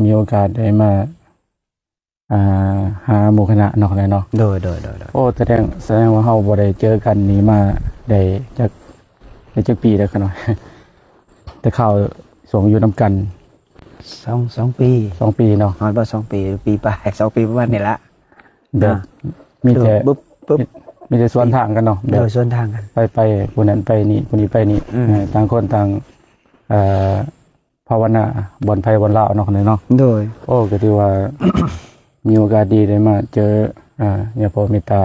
ມີໂອກາດໄດ້ມາ ອ່າ ຫາໝູ່ຄະນະເນາະ ແຫຼະເນາະ. ໂດຍ ໂດຍ ໂດຍ ໂດຍ. ໂອ້ ສະແດງ ສະແດງວ່າເຮົາບໍ່ໄດ້ເຈີກັນນີ້ມາໄດ້ຈັກ ໄດ້ຈັກປີແລ້ວຂະນ້ອຍ? ແຕ່ຄາວຊ່ວງຢູ່ນຳກັນ ສອງ ສອງປີ ສອງປີເນາະ. ຮອດບໍ່ ສອງປີ ປີປາຍ ສອງປີປະມານນີ້ລະ. ແບບ ອ່າ ມີແຕ່ ບຶບ ບຶບ ມີ ມີແຕ່ສວນທາງກັນເນາະ. ແບບ ໂດຍ ສວນທາງກັນ ໄປ ໄປຜູ້ນັ້ນໄປນີ້ ຜູ້ນີ້ໄປນີ້. ອືມ ເອີ ຕ່າງຄົນຕ່າງ ເອີ ພາວະນາບ່ອນໃຜບ່ອນລາວເນາະ ເນາະ. ໂດຍ. ໂອ້ ກໍຖືວ່າ ມີໂອກາດດີໄດ້ມາເຈີ ອ່າ ຍາພໍ່ເມດຕາ.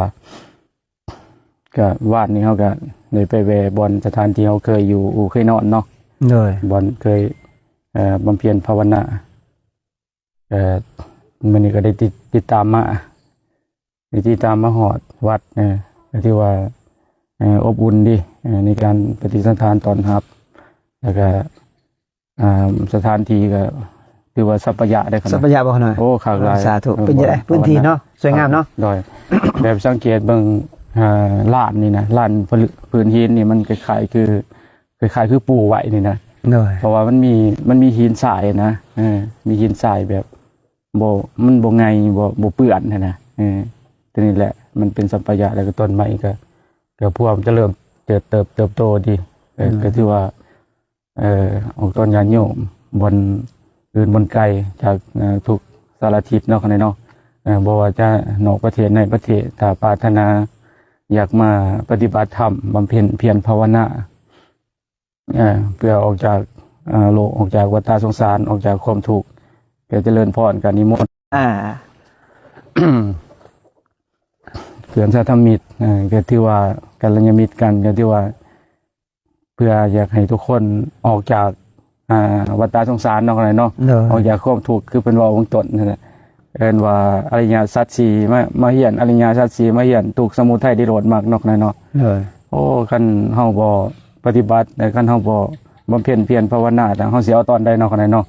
ກໍວານນີ້ເຮົາກໍໄດ້ໄປແວ່ບ່ອນສະຖານທີ່ເຮົາເຄີຍຢູ່ ເຄີຍນອນເນາະ. ໂດຍ. ບ່ອນເຄີຍ ເອີ ບຳເພັນພາວະນາ. ເອີ ມື້ນີ້ກໍໄດ້ຕິດ ຕິດຕາມມາ ໄດ້ຕິດຕາມມາຮອດວັດ. ເອີ ກໍຖືວ່າ ເອີ ອົບອຸ່ນດີ ເອີ ໃນການປະຕິສັນຖານຕ້ອນຮັບ ແລ້ວກໍ ອ່າ ສະຖານທີ່ກໍຖືວ່າສັບປະຍະໄດ້ຂະໜາດ ສັບປະຍະບໍ່ຂະນ້ອຍ? ໂອ້ ຄັກຫຼາຍ. ສາທຸ. ເອີ ເປັນຈັ່ງໃດ ເອີ ພື້ນທີ່ເນາະ ສວຍງາມເນາະ. ໂດຍ. ແບບສັງເກດເບິ່ງ ອ່າ ລານນີ້ນະ ລານພື້ນຫີນນີ້ ມັນຄ້າຍໆຄື ຄ້າຍໆຄືປູໄວ້ນີ້ນະ. ໂດຍ. ເພາະວ່າມັນມີ ມັນມີຫີນຊາຍນະ. ເອີ ມີຫີນຊາຍແບບ ບໍ່ ມັນບໍ່ໄງ່ ບໍ່ ບໍ່ເປື້ອນຫັ້ນນະ. ເອີ ຕົວນີ້ແຫຼະ ມັນເປັນສັບປະຍະ ແລ້ວກໍຕົ້ນໄມ້ກໍ ກໍພວມຈະເລີ່ມເຕີບ ເຕີບ ເຕີບໂຕດີ. ເອີ ໂດຍ. ກໍຖືວ່າ ເອີ ອອກຕອນຍາດໂຍມບ່ອນອື່ນບ່ອນໄກຈາກ ເອີ ທຸກສາລະທິດເນາະ ຂະນ້ອຍເນາະ. ເອີ ບໍ່ວ່າຈະນອກປະເທດໃນປະເທດ ຖ້າປາດຖະໜາຢາກມາປະຕິບັດທຳ ບຳເພັນພຽນພາວະນາ ເອີ ເພື່ອອອກຈາກ ເອີ ໂລກ ອອກຈາກວັດຕະສົງສານ ອອກຈາກຄວາມທຸກ ເພື່ອຈະເລີນພອນ ກະນິມົນ ອ່າ ເພື່ອນສາທຳມິດ ເອີ ກໍຖືວ່າກັນລະຍານມິດກັນ ກໍຖືວ່າເພື່ອຢາກໃຫ້ທຸກຄົນອອກຈາກ ອ່າ ວັດຕະສົງສານເນາະ ຂະນ້ອຍເນາະ. ໂດຍ. ອອກຈາກຄວາມທຸກ ຄືເພິ່ນເວົ້າເບື້ອງຕົ້ນຫັ້ນແຫຼະ. ເອີ້ນວ່າອະລິຍະສັດສີ່ ມາ ມາຮຽນອະລິຍະສັດສີ່ ມາຮຽນທຸກ ສະມຸໄທ ນິໂຣດ ມັກເນາະ ຂະນ້ອຍເນາະ. ໂດຍ. ໂອ້ ຄັນເຮົາບໍ່ປະຕິບັດ ແລະ ຄັນເຮົາບໍ່ບຳເພັນພຽນພາວະນາ ແລ້ວເຮົາຊິເອົາຕອນໃດເນາະ ຂະນ້ອຍເນາະ.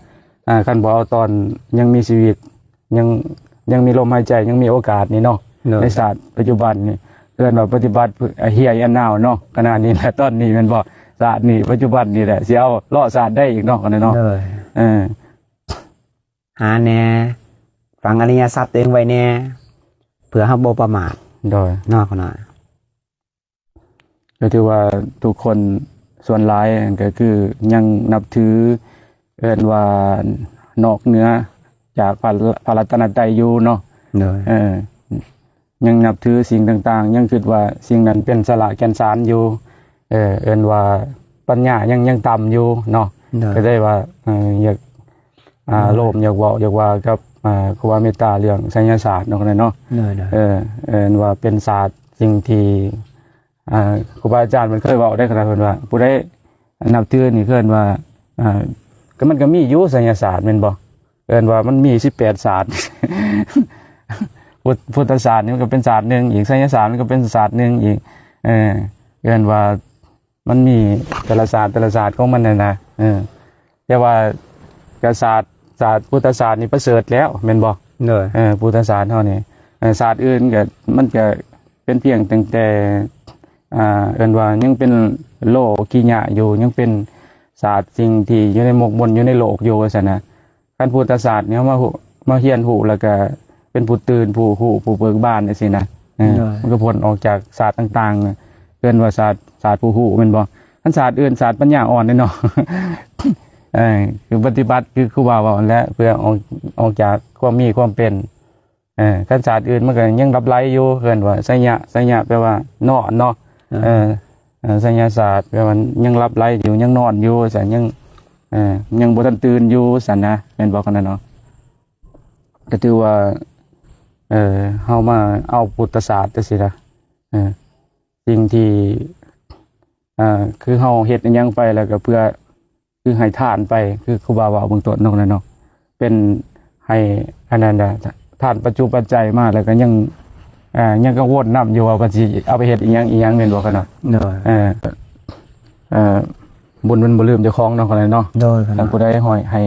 ອ່າ ຄັນບໍ່ເອົາຕອນຍັງມີຊີວິດ ຍັງ ຍັງມີລົມຫາຍໃຈ ຍັງມີໂອກາດນີ້ເນາະ. ໂດຍ. ໃນຊາດປັດຈຸບັນນີ້ ເອີ້ນວ່າປະຕິບັດເພື່ອ ເອີ ເຮືອນນາວເນາະ ຂະນະນີ້ ແລະ ຕອນນີ້ແມ່ນບໍ່? ຊາດນີ້ ປັດຈຸບັນນີ້ແຫຼະ ຊິເອົາເລາະຊາດໃດອີກເນາະ ຂະນ້ອຍເນາະ. ໂດຍ. ເອີ ຫາແດ່ ຝັງອະລິຍະຊັບຕົວເອງໄວ້ແດ່ ເພື່ອເຮົາບໍ່ປະໝາດ. ໂດຍ. ເນາະ ຂະນ້ອຍ. ກໍຖືວ່າທຸກຄົນສ່ວນຫຼາຍກໍຄືຍັງນັບຖື ເອີ້ນວ່ານອກເໜືອຈາກພະ ພະລັດຕະນະໄຕຢູ່ເນາະ. ໂດຍ. ເອີ ຍັງນັບຖືສິ່ງຕ່າງໆ ຍັງຄິດວ່າສິ່ງນັ້ນເປັນສາລະແກ່ນສານຢູ່. ເອີ ເອີ້ນວ່າປັນຍາຍັງ ຍັງຕ່ຳຢູ່ເນາະ. ໂດຍ. ກໍໄດ້ວ່າ ເອີ ຢາກ ອ່າ ໂລມ ຢາກເວົ້າ ຢາກວ່າກັບ ອ່າ ຄູບາເມດຕາເລື່ອງໄສຍະສາດເນາະ ຂະນ້ອຍເນາະ. ໂດຍ ໂດຍ. ເອີ ເອີ້ນວ່າເປັນສາດສິ່ງທີ່ ອ່າ ຄູບາອາຈານເພິ່ນເຄີຍເວົ້າໄດ້ ຂະນ້ອຍ ເພິ່ນວ່າ ຜູ້ໃດນັບຖືນີ້ ເອີ້ນວ່າ ອ່າ ກໍມັນກໍມີຢູ່ໄສຍະສາດແມ່ນບໍ່? ເອີ້ນວ່າມັນມີສິບແປດສາດ ພຸດ ພຸດທະສາດນີ້ມັນກໍເປັນສາດໜຶ່ງອີກ ໄສຍະສາດມັນກໍເປັນສາດໜຶ່ງອີກ. ເອີ ເອີ້ນວ່າ ມັນມີແຕ່ລະສາດ ແຕ່ລະສາດຂອງມັນຫັ້ນນະ. ເອີ ແຕ່ວ່າກະສາດ ສາດພຸດທະສາດນີ້ປະເສີດແລ້ວແມ່ນບໍ່? ໂດຍ. ເອີ ພຸດທະສາດເຮົານີ້ ເອີ ສາດອື່ນກະ ມັນກະເປັນພຽງຕັ້ງແຕ່ ອ່າ ເອີ້ນວ່າຍັງເປັນໂລກີຍະຢູ່ ຍັງເປັນສາດສິ່ງທີ່ຢູ່ໃນໝົກມົນ ຢູ່ໃນໂລກຢູ່ ວ່າຊັ້ນນະ. ຄັນພຸດທະສາດນີ້ເຮົາມາຮູ້ ມາຮຽນຮູ້ ແລ້ວກະເປັນຜູ້ຕື່ນ ຜູ້ຮູ້ ຜູ້ເບີກບານຈັ່ງຊີ້ນະ. ເອີ ໂດຍ. ມັນກໍພົ້ນອອກຈາກສາດຕ່າງໆ ເອີ້ນວ່າສາດ ສາດຜູ້ຮູ້ແມ່ນບໍ່? ຄັນສາດອື່ນ ສາດປັນຍາອ່ອນເດ້ເນາະ. ເອີ ຄືປະຕິບັດ ຄືຄູບາເວົ້າຫັ້ນແຫຼະ ເພື່ອອກ ອອກຈາກຄວາມມີຄວາມເປັນ. ເອີ ຄັນສາດອື່ນມັນກໍຍັງຫຼັບໄຫຼຢູ່ ເອີ້ນວ່າໄສຍະ ໄສຍະແປວ່ານອນເນາະ. ເອີ ເອີ ເອີ ໄສຍະສາດແປວ່າຍັງຫຼັບໄຫຼຢູ່ ຍັງນອນຢູ່ ຊັ້ນ ຍັງ ເອີ ຍັງບໍ່ທັນຕື່ນຢູ່ ຊັ້ນນະ ແມ່ນບໍ່ ຂະນ້ອຍເນາະ? ກໍຖືວ່າ ເອີ ເຮົາມາເອົາພຸດທະສາດຈັ່ງຊີ້ນະ ເອີ ສິ່ງທີ່ ເອີ ຄືເຮົາເຮັດອີ່ຫຍັງໄປແລ້ວກໍເພື່ອ ຄືໃຫ້ທານໄປ ຄືຄູບາເວົ້າເບື້ອງຕົ້ນເນາະ ເນາະ ເປັນໃຫ້ອັນນັ້ນນະ ທານປັດຈຸປັດໄຈມາ ແລ້ວກໍຍັງ ເອີ ຍັງກັງວົນນຳຢູ່ວ່າເພິ່ນຊິເອົາໄປເຮັດອີ່ຫຍັງ ອີ່ຫຍັງ ແມ່ນບໍ່ຂະນ້ອຍ? ໂດຍ. ເອີ ເອີ ບຸນມັນບໍ່ລືມເຈົ້າຂອງເນາະ ຂະນ້ອຍເນາະ. ໂດຍ. ຄັນຜູ້ໃດຫ້ອຍໃຫ້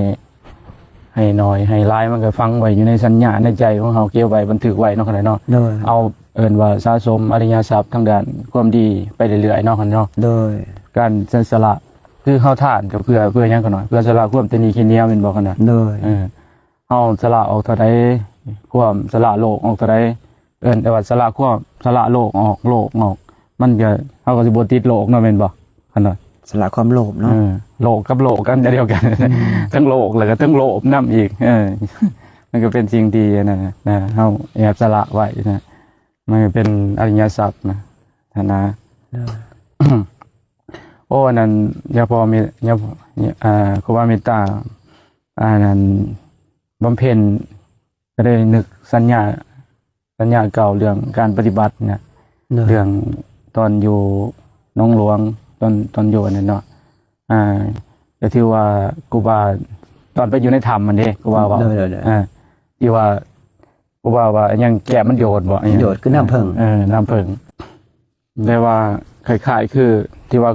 ໃຫ້ໜ້ອຍໃຫ້ຫຼາຍ ມັນກໍຝັງໄວ້ຢູ່ໃນສັນຍາໃນໃຈຂອງເຮົາ ເກັບໄວ້ບັນທຶກໄວ້ເນາະ ຂະນ້ອຍເນາະ. ໂດຍ. ເອົາ ເອີ້ນວ່າສະສົມອະລິຍະຊັບທາງດ້ານຄວາມດີໄປເລື້ອຍໆເນາະ ຂະນ້ອຍເນາະ. ໂດຍ. ການເສຍສະຫຼະ ຄືເຮົາທານກໍເພື່ອ ເພື່ອຫຍັງຂະນ້ອຍ? ເພື່ອສະຫຼະຄວາມຕະໜີ້ຂີ້ໜຽວແມ່ນບໍ່ຂະນ້ອຍ? ໂດຍ. ເອີ ເຮົາສະຫຼະອອກເທົ່າໃດ ຄວາມສະຫຼະໂລກອອກເທົ່າໃດ ເອີ້ນແຕ່ວ່າສະຫຼະຄວາມ ສະຫຼະໂລກອອກ ໂລກອອກ ມັນກໍ ເຮົາກໍຊິບໍ່ຕິດໂລກເນາະ ແມ່ນບໍ່? ຄັນວ່າ ສະຫຼະຄວາມໂລບເນາະ ເອີ ໂລກກັບໂລກກັນດຽວກັນ ອືມ ທັງໂລກ ແລ້ວກໍທັງໂລບນຳອີກ ເອີ ມັນກໍເປັນສິ່ງທີ່ ອັນນັ້ນນະ ເຮົາແອບສະຫຼະໄວ້ນະ ມັນກໍເປັນອະລິຍະຊັບນະ ຫັ້ນນະ ໂອ້ ອັນນັ້ນ ຍາພໍ່ເມ ຍາ ອ່າ ຄູບາເມດຕາ ອັນນັ້ນ ບຳເພັນ ກໍໄດ້ນຶກສັນຍາ ສັນຍາເກົ່າເລື່ອງການປະຕິບັດນະ ໂດຍ ເລື່ອງຕອນຢູ່ໜອງຫຼວງ ຕອນ ຕອນຢູ່ອັນນັ້ນເນາະ ອ່າ ກໍຖືວ່າຄູບາ ຕອນໄປຢູ່ໃນຖ້ຳຫັ້ນເດ້ ຄູບາເວົ້າ ໂດຍໆໆ ອ່າ ທີ່ວ່າຄູບາວ່າຫຍັງ ແກ້ມມັນໂຍດບໍ ໂຍດຄືນ້ຳເຜິ້ງ ເອີ ນ້ຳເຜິ້ງ ແຕ່ວ່າຄ້າຍໆຄືທີ່ວ່າ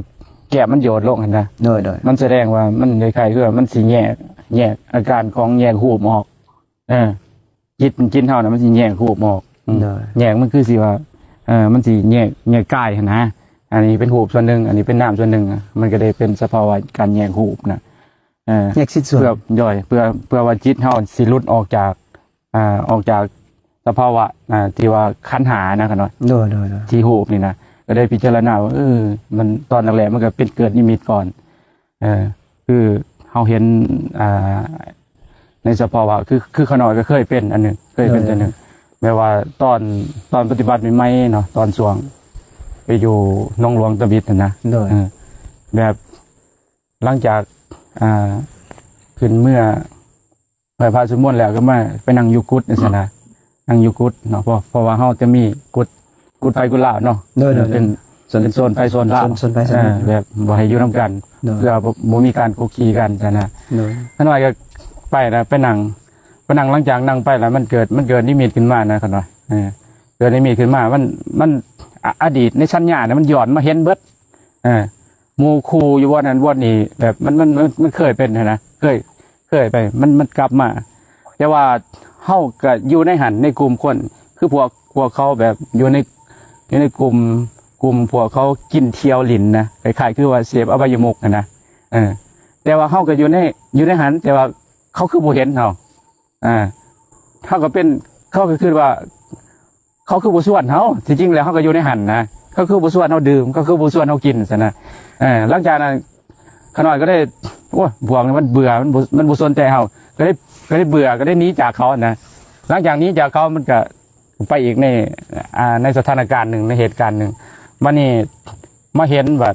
ແກ້ມມັນໂຍດລົງຫັ້ນນະ ໂດຍໆ ມັນສະແດງວ່າມັນຄ້າຍໆຄືວ່າມັນຊິແຍກ ແຍກອາການຂອງແຍກຮູບອອກ ເອີ ຈິດ ຈິດເຮົານະ ມັນຊິແຍກຮູບອອກ ອືມ ໂດຍ ແຍກ ມັນຄືຊິວ່າ ເອີ ມັນຊິແຍກ ແຍກກາຍຫັ້ນນະ ອັນນີ້ເປັນຮູບສ່ວນໜຶ່ງ ອັນນີ້ເປັນນາມສ່ວນໜຶ່ງ ມັນກໍໄດ້ເປັນສະພາວະການແຍກຮູບນະ ເອີ ແຍກຊິ້ນສ່ວນ ເພື່ອ ໂດຍ ເພື່ອ ເພື່ອວ່າຈິດເຮົາຊິຫຼຸດອອກຈາກ ອ່າ ອອກຈາກສະພາວະ ອ່າ ທີ່ວ່າຂັນຫ້ານະ ຂະນ້ອຍ ໂດຍໆໆ ທີ່ຮູບນີ້ນະ ກໍໄດ້ພິຈາລະນາວ່າ ເອີ ມັນ ຕອນແລກໆ ມັນກໍເປັນເກີດນິມິດກ່ອນ ເອີ ຄືເຮົາເຫັນ ອ່າ ໃນສະພາວະ ຄື ຄືຂະນ້ອຍກໍເຄີຍເປັນອັນໜຶ່ງ ເຄີຍເປັນ ໂດຍ ອັນໜຶ່ງ ແບບວ່າຕອນ ຕອນປະຕິບັດໃໝ່ໆເນາະ ຕອນຊ່ວງໄປຢູ່ໜອງຫຼວງຕາບິດຫັ້ນນະ ໂດຍ ເອີ ແບບ ຫຼັງຈາກ ອ່າ ຂຶ້ນເມືອໄຫວ້ພະສວດມົນແລ້ວ ກໍມາໄປນັ່ງຢູ່ກຸດຈັ່ງຊີ້ນະ ນັ່ງຢູ່ກຸດເນາະ ເພາະ ເພາະວ່າເຮົາຈະມີກຸດ ກຸດໄຟກຸດລາວເນາະ ໂດຍໆໆ ເປັນ ເປັນໂຊນໄຟໂຊນລາວ ໂຊນ ໂຊນໄຟໂຊນລາວ ເອີ ແບບບໍ່ໃຫ້ຢູ່ນຳກັນ ໂດຍ ເພື່ອບໍ່ ບໍ່ມີການຄຸກຄີກັນຊັ້ນນະ ໂດຍ ຂະນ້ອຍກໍໄປນະ ໄປນັ່ງ ໄປນັ່ງ ຫຼັງຈາກນັ່ງໄປແລ້ວ ມັນເກີດ ມັນເກີດນິມິດຂຶ້ນມານະ ຂະນ້ອຍ ເອີ ເກີດນິມິດຂຶ້ນມາ ມັນ ມັນ ອະ ອະດີດໃນສັນຍານະ ມັນຍ້ອນມາເຫັນເບິດ ເອີ ໝູ່ຄູ່ຢູ່ບ່ອນນັ້ນບ່ອນນີ້ ແບບມັນ ມັນ ມັນ ມັນເຄີຍເປັນຫັ້ນນະ ເຄີຍ ເຄີຍໄປ ມັນ ມັນກັບມາ ແຕ່ວ່າເຮົາກະຢູ່ໃນຫັ້ນ ໃນກຸ່ມຄົນ ຄືພວກ ພວກເຂົາແບບຢູ່ໃນ ຢູ່ໃນກຸ່ມ ກຸ່ມພວກເຂົາກິນທ່ຽວຫຼິ້ນນະ ຄ້າຍໆຄືວ່າເສບອະບາຍະມຸກຫັ້ນນະ ເອີ ແຕ່ວ່າເຮົາກະຢູ່ໃນ ຢູ່ໃນຫັ້ນ ແຕ່ວ່າເຂົາຄືບໍ່ເຫັນເຮົາ ອ່າ ເຮົາກໍເປັນ ເຂົາກໍຄິດວ່າ ເຂົາຄືບໍ່ຊວນເຮົາ ທີ່ຈິງແລ້ວເຮົາກໍຢູ່ໃນຫັ້ນນະ ເຂົາຄືບໍ່ຊວນເຮົາດື່ມ ເຂົາຄືບໍ່ຊວນເຮົາກິນຊັ້ນນະ ເອີ ຫຼັງຈາກນັ້ນ ຂະນ້ອຍກໍໄດ້ ໂອ້ຍ ພວກນີ້ມັນເບື່ອ ມັນບໍ່ ມັນບໍ່ສົນໃຈເຮົາ ກໍໄດ້ ກໍໄດ້ເບື່ອ ກໍໄດ້ໜີຈາກເຂົານະ ຫຼັງຈາກໜີຈາກເຂົາ ມັນກໍໄປອີກໃນ ອ່າ ໃນສະຖານະການໜຶ່ງ ໃນເຫດການໜຶ່ງ ບາດນີ້ ມາເຫັນວ່າ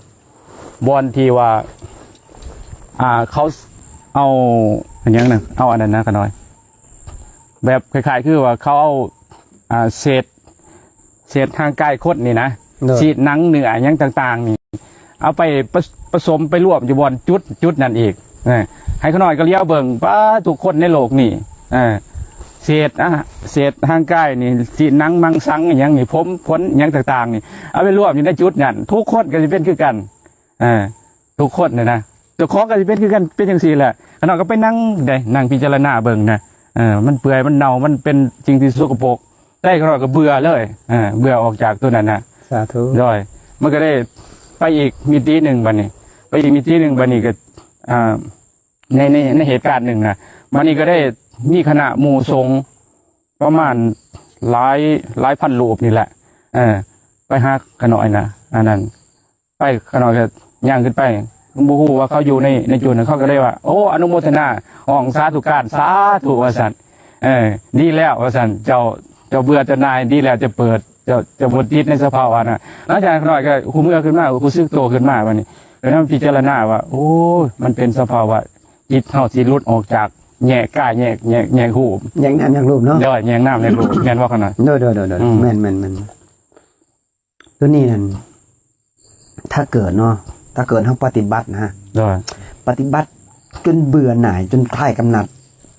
ບ່ອນທີ່ວ່າ ອ່າ ເຂົາເອົາ ອັນຫຍັງນະ ເອົາອັນນັ້ນນະ ຂະນ້ອຍ ແບບຄ້າຍໆຄືວ່າເຂົາເອົາ ອ່າ ເສດ ເສດຮ່າງກາຍຄົນນີ້ນະ ໂດຍ ຊີດໜັງເນື້ອຫຍັງຕ່າງໆນີ້ ເອົາໄປປະ ປະສົມໄປລວມຢູ່ບ່ອນຈຸດ ຈຸດນັ້ນອີກ ເອີ ໃຫ້ຂະນ້ອຍກໍຫຼຽວເບິ່ງ ປາ ທຸກຄົນໃນໂລກນີ້ ເອີ ເສດ ອ່າ ເສດຮ່າງກາຍນີ້ ຊີດໜັງມັງສັງອີ່ຫຍັງນີ້ ຜົມ ຂົນຫຍັງຕ່າງໆນີ້ ເອົາໄປລວມຢູ່ໃນຈຸດນັ້ນ ທຸກຄົນກໍຊິເປັນຄືກັນ ເອີ ທຸກຄົນນີ້ນະ ເຈົ້າຂອງກໍຊິເປັນຄືກັນ ເປັນຈັ່ງຊີ້ແຫຼະ ຂະນ້ອຍກໍໄປນັ່ງເດ້ ນັ່ງພິຈາລະນາເບິ່ງນະ ເອີ ມັນເປື່ອຍ ມັນເນົ່າ ມັນເປັນສິ່ງທີ່ສົກກະປົກ ໄດ້ ຂະນ້ອຍກໍເບື່ອເລີຍ ເອີ ເບື່ອອອກຈາກໂຕນັ້ນນະ ສາທຸ ໂດຍ ມັນກໍໄດ້ໄປອີກມິຕິໜຶ່ງບາດນີ້ ໄປອີກມິຕິໜຶ່ງບາດນີ້ກໍ ອ່າ ໃນ ໃນ ໃນເຫດການໜຶ່ງນະ ບາດນີ້ກໍໄດ້ມີຄະນະໝູ່ສົງປະມານຫຼາຍ ຫຼາຍພັນຮູບນີ້ແຫຼະ ເອີ ໄປຫາຂະນ້ອຍນະ ອັນນັ້ນ ໄປ ຂະນ້ອຍກໍຍ່າງຂຶ້ນໄປ ບໍ່ຮູ້ວ່າເຂົາຢູ່ໃນ ໃນຈຸດນັ້ນ ເຂົາກໍເລີຍວ່າ ໂອ້ ອະນຸໂມທະນາ ຮ້ອງສາທຸການ ສາທຸວ່າຊັ້ນ ເອີ ດີແລ້ວວ່າຊັ້ນ ເຈົ້າ ເຈົ້າເບື່ອເຈົ້າໜ່າຍ ດີແລ້ວ ເຈົ້າເປີດ ເຈົ້າ ເຈົ້າບໍ່ຕິດໃນສະພາວະນະ ຫຼັງຈາກນັ້ນຂ້ານ້ອຍກໍຮູ້ເມືອຂຶ້ນມາ ຮູ້ສຶກໂຕຂຶ້ນມາ ບາດນີ້ກໍນຳພິຈາລະນາວ່າ ໂອ້ຍ ມັນເປັນສະພາວະຈິດເຮົາຊິຫຼຸດອອກຈາກແຍກກາຍ ແຍກ ແຍກ ແຍກຮູບ ແຍກນາມແຍກຮູບເນາະ ໂດຍ ແຍກນາມແຍກຮູບ ແມ່ນບໍ່ຂ້ານ້ອຍ? ໂດຍໆໆ ອືມ ແມ່ນໆໆ ຕົວນີ້ນັ້ນ ຖ້າເກີດເນາະ ຖ້າເກີດເຮົາປະຕິບັດນະ ໂດຍ ປະຕິບັດຈົນເບື່ອໜ່າຍ ຈົນຄ້າຍກຳໜັດ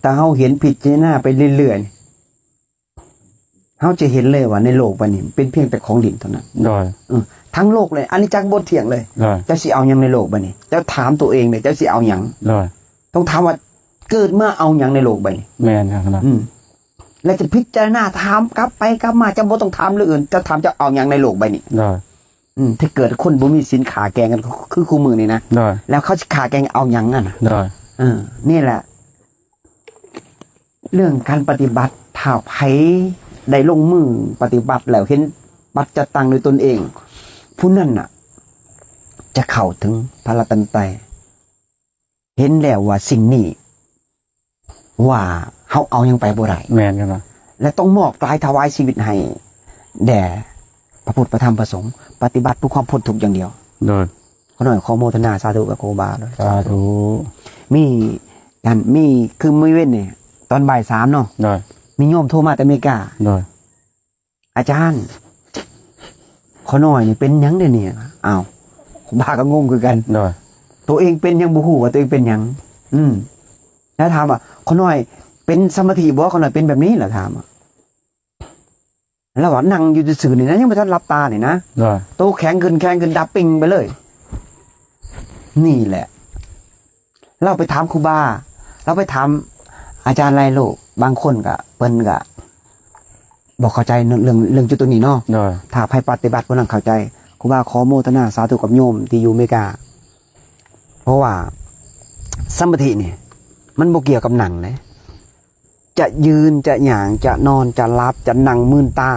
ຖ້າເຮົາເຫັນພິຈາລະນາໄປເລື້ອຍໆ ເຮົາຈະເຫັນເລີຍວ່າໃນໂລກໃບນີ້ເປັນພຽງແຕ່ຂອງຫຼິ້ນເທົ່ານັ້ນ ໂດຍ ເອີ ທັງໂລກເລີຍ ອະນິດຈັງບໍ່ທ່ຽງເລີຍ ໂດຍ ເຈົ້າຊິເອົາຫຍັງໃນໂລກໃບນີ້ ເຈົ້າຖາມຕົວເອງເລີຍ ເຈົ້າຊິເອົາຫຍັງ ໂດຍ ຕ້ອງຖາມວ່າເກີດມາເອົາຫຍັງໃນໂລກໃບນີ້ ແມ່ນຄັບ ອືມ ແລ້ວຈະພິຈາລະນາຖາມກັບໄປກັບມາ ເຈົ້າບໍ່ຕ້ອງຖາມເລື່ອງອື່ນ ເຈົ້າຖາມເຈົ້າເອົາຫຍັງໃນໂລກໃບນີ້ ໂດຍ ອືມ ຖ້າເກີດຄົນບໍ່ມີສິນຂ້າແກ່ງກັນຄື ຄືຄູ່ມື້ນີ້ນະ ໂດຍ ແລ້ວເຂົາຊິຂ້າແກ່ງເອົາຫຍັງຫັ້ນນະ ໂດຍ ເອີ ນີ້ແຫຼະ ເລື່ອງການປະຕິບັດ ຖ້າໃຜໄດ້ລົງມືປະຕິບັດແລ້ວເຫັນປັດຈະຕັງດ້ວຍຕົນເອງ ຜູ້ນັ້ນນະຈະເຂົ້າເຖິງພະລັດຕະນະໄຕ ເຫັນແລ້ວວ່າສິ່ງນີ້ ວ່າເຮົາເອົາຫຍັງໄປບໍ່ໄດ້ ແມ່ນຄັບ ແລະ ຕ້ອງມອບກາຍຖວາຍຊີວິດໃຫ້ແດ່ພະພຸດ ພະທຳ ພະສົງ ປະຕິບັດເພື່ອຄວາມພົ້ນທຸກຢ່າງດຽວ. ໂດຍ ຂໍໜ້ອຍຂໍໂມທະນາສາທຸກັບຄູບາ. ໂດຍ ສາທຸ. ມີການ ມີ ຄືມື້ເວັນນີ້ ຕອນບ່າຍສາມເນາະ. ໂດຍ ມີໂຍມໂທມາແຕ່ອາເມລິກາ. ໂດຍ ອາຈານ ຂ້ານ້ອຍນີ້ເປັນຫຍັງເດນີ້? ອ້າວ ຄູບາກໍງົງຄືກັນ. ໂດຍ ໂຕເອງເປັນຫຍັງ ບໍ່ຮູ້ວ່າໂຕເອງເປັນຫຍັງ. ອືມ ແລ້ວຖາມວ່າ ຂ້ານ້ອຍເປັນສະມາທິບໍ່? ຂ້ານ້ອຍເປັນແບບນີ້ລະ ຖາມວ່າ. ລາວວ່າ ນັ່ງຢູ່ຊື່ໆນີ້ນະ ຍັງບໍ່ທັນຫຼັບຕານີ້ນະ. ໂດຍ ໂຕແຂງຂຶ້ນ ແຂງຂຶ້ນ ດັບປິງໄປເລີຍ. ນີ້ແຫຼະ ລາວໄປຖາມຄູບາ ລາວໄປຖາມອາຈານໄລໂລ ບາງຄົນກະ ເພິ່ນກະບໍ່ເຂົ້າໃຈເລື່ອງ ເລື່ອງຈຸດຕົງນີ້ເນາະ. ໂດຍ ຖ້າໃຜປະຕິບັດ ຜູ້ນັ້ນເຂົ້າໃຈ. ຄູບາຂໍໂມທະນາສາທຸກັບໂຍມທີ່ຢູ່ເມກາ ເພາະວ່າສະມາທິນີ້ ມັນບໍ່ກ່ຽວກັບນັ່ງເດ້. ຈະຢືນ ຈະຍ່າງ ຈະນອນ ຈະຫຼັບ ຈະນັ່ງ ມືນຕາ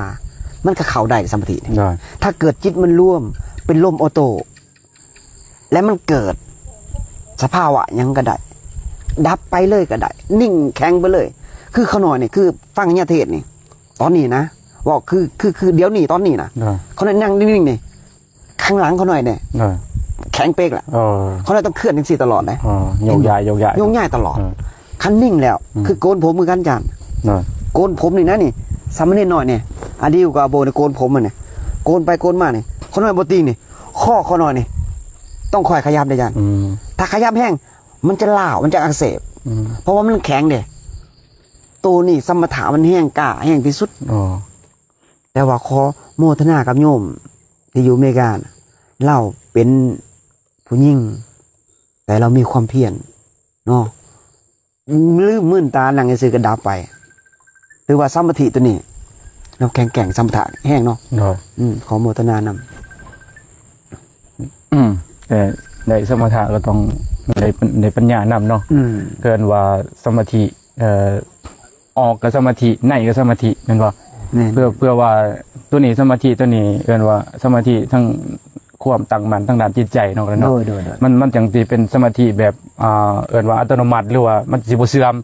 ມັນກໍເຂົ້າໄດ້ສະມາທິນີ້. ໂດຍ ຖ້າເກີດຈິດມັນລວມເປັນລົມໂອໂຕ ແລະ ມັນເກີດສະພາວະຫຍັງກໍໄດ້ ດັບໄປເລີຍກໍໄດ້ ນິ່ງແຂງໄປເລີຍ. ຄືຂ້ານ້ອຍນີ້ ຄືຟັງຍາເທດນີ້ ຕອນນີ້ນະ ເວົ້າຄື ຄື ຄືດຽວນີ້ ຕອນນີ້ນະ. ໂດຍ ຂ້ານ້ອຍນັ່ງນິ່ງໆນີ້ ຂ້າງຫຼັງຂ້ານ້ອຍເດ້ ເອີ ແຂງເປັກລະ. ເອີ ຂ້ານ້ອຍຕ້ອງເຄື່ອນຈັ່ງຊີ້ຕະຫຼອດເດ້. ເອີ ໂຍກຍ້າຍ ໂຍກຍ້າຍ ໂຍກຍ້າຍຕະຫຼອດ. ເອີ ຄັນນິ່ງແລ້ວ ອືມ ຄືໂກນຜົມຄືກັນ ອາຈານ. ໂດຍ ໂກນຜົມນີ້ນະນີ້ ສາມະເນນນ້ອຍນີ້ ອາດີວກັບອາໂບນີ້ ໂກນຜົມມັນນີ້ ໂກນໄປໂກນມານີ້ ຂ້ານ້ອຍບໍ່ຕິງນີ້ ຄໍຂ້ານ້ອຍນີ້ ຕ້ອງຄ່ອຍຂະຫຍັບເດ້ ອາຈານ. ອືມ ຖ້າຂະຫຍັບແຮງ ມັນຈະລ້າວ ມັນຈະອັກເສບ. ອືມ ເພາະວ່າມັນແຂງເດ້ ໂຕນີ້ສະມະຖະມັນແຮງກ້າ ແຮງທີ່ສຸດ. ອໍ ແຕ່ວ່າຂໍໂມທະນາກັບໂຍມທີ່ຢູ່ເມການະ ລາວເປັນຜູ້ຍິງ ແຕ່ລາວມີຄວາມພຽນເນາະ ລືມ ມືນຕານັ່ງຊື່ໆກໍດັບໄປ. ຖືວ່າສະມາທິໂຕນີ້ ລາວແຂງແກ່ງ ສະມະຖະແຮງເນາະ. ໂດຍ ອືມ ຂໍໂມທະນານຳ. ອືມ ແຕ່ໄດ້ສະມະຖະກໍຕ້ອງໄດ້ ໄດ້ປັນຍານຳເນາະ. ອືມ ເອີ້ນວ່າສະມາທິ ເອີ ອອກກໍສະມາທິ ໃນກໍສະມາທິ ແມ່ນບໍ່? ແມ່ນ ເພື່ອ ເພື່ອວ່າໂຕນີ້ ສະມາທິໂຕນີ້ເອີ້ນວ່າສະມາທິທັງຄວາມຕັ້ງໝັ້ນທາງດ້ານຈິດໃຈເນາະ. ໂດຍ ໂດຍ ໂດຍ ມັນ ມັນຈັ່ງຊິເປັນສະມາທິແບບ ອ່າ ເອີ້ນວ່າອັດຕະໂນມັດ ຫຼືວ່າມັນຊິບໍ່ເສື່ອມ.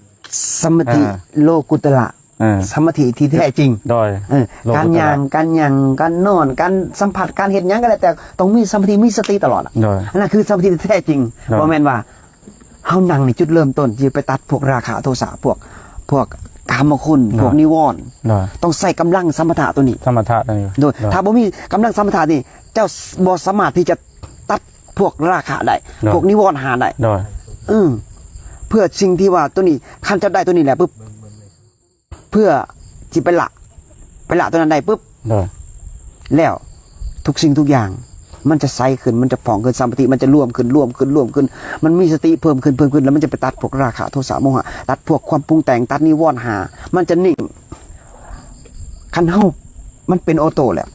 ສະມາທິ ອ່າ ໂລກຸດຕະລະ ເອີ ສະມາທິທີ່ແທ້ຈິງ. ໂດຍ ເອີ ໂລກຸດຕະລະ ການຍ່າງ ການຫຍັງ ການນອນ ການສຳຜັດ ການເຮັດຫຍັງກໍແລ້ວແຕ່ ຕ້ອງມີສະມາທິ ມີສະຕິຕະຫຼອດ. ໂດຍ ອັນນັ້ນຄືສະມາທິທີ່ແທ້ຈິງ. ໂດຍ ບໍ່ແມ່ນວ່າ ເຮົານັ່ງໃນຈຸດເລີ່ມຕົ້ນທີ່ໄປຕັດພວກລາຄະໂທສະ ພວກ ພວກກາມະຄຸນ ໂດຍ ພວກນິວອນ ໂດຍ ຕ້ອງໃຊ້ກຳລັງສະມະຖະໂຕນີ້ ສະມະຖະໂຕນີ້. ໂດຍ ໂດຍ ຖ້າບໍ່ມີກຳລັງສະມະຖະນີ້ ເຈົ້າບໍ່ສາມາດທີ່ຈະຕັດພວກລາຄະໄດ້ ໂດຍ ພວກນິວອນຫ້າໄດ້. ໂດຍ ອືມ ເພື່ອສິ່ງທີ່ວ່າໂຕນີ້ ຄັນເຈົ້າໄດ້ໂຕນີ້ແລ້ວປຶບ ເພື່ອຊິໄປລະ ໄປລະໂຕນັ້ນໄດ້ປຶບ ໂດຍ ແລ້ວທຸກສິ່ງທຸກຢ່າງມັນຈະໃສຂຶ້ນ ມັນຈະຜ່ອງຂຶ້ນ ສະມາທິມັນຈະລວມຂຶ້ນ ລວມຂຶ້ນ ລວມຂຶ້ນ ມັນມີສະຕິເພີ່ມຂຶ້ນ ເພີ່ມຂຶ້ນ ແລ້ວມັນຈະໄປຕັດພວກລາຄະໂທສະໂມຫະ ຕັດພວກຄວາມປຸງແຕ່ງ ຕັດນິວອນຫ້າ ມັນຈະນິ່ງ. ຄັນເຮົາ ມັນເປັນໂອໂຕແລ້ວ